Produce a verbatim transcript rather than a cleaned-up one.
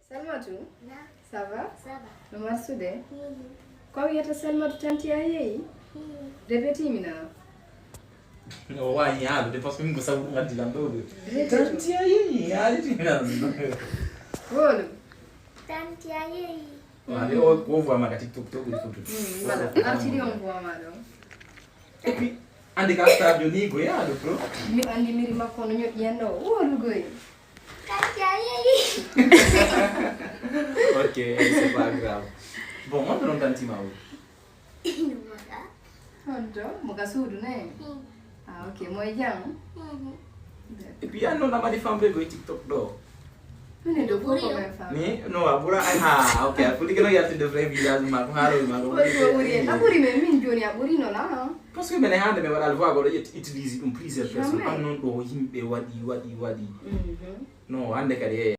Salmatu, ça va? No marsude? Ko wiyata Salmatu, tanti a yeeyi? Répétimi nana. O wawi yaadude par ce que min ko sabu ɗum addi lan ɗo de. Tanti a yeeyi, yaaditi nan. Wolu. Tanti a yeeyi. Wade o ko voix ma ka TikTok to ɓuri fotude. Mala artiri on voix ma ɗo. Et puis ande ka star jo ni go yaado pro. Mi andi miri makko no ñoƴƴi en ɗo wolugoy. Tanti a yeeyi. Ok, c'est pas grave. Bon, on ɗon tanti ma o. Numaga. Honto mo ka suudu ne? Ah, ok, mo e jam. Et puis an noon a mari famre go e TikTok ɗo. Minen ɗo fof ko men fam. Ni no a ɓura ay ha ok a fuɗi keno yaltude vrai visage ma ko haaloy ma ko. Ko ɓuri en a ɓuri men min joni a ɓuri no la. Parce que mene hande mi waɗal voix goɗo ƴetti utilise ɗum plusieurs personnes Jamais. An noon ɗo yimɓe waɗi waɗi waɗi. No hande kadi e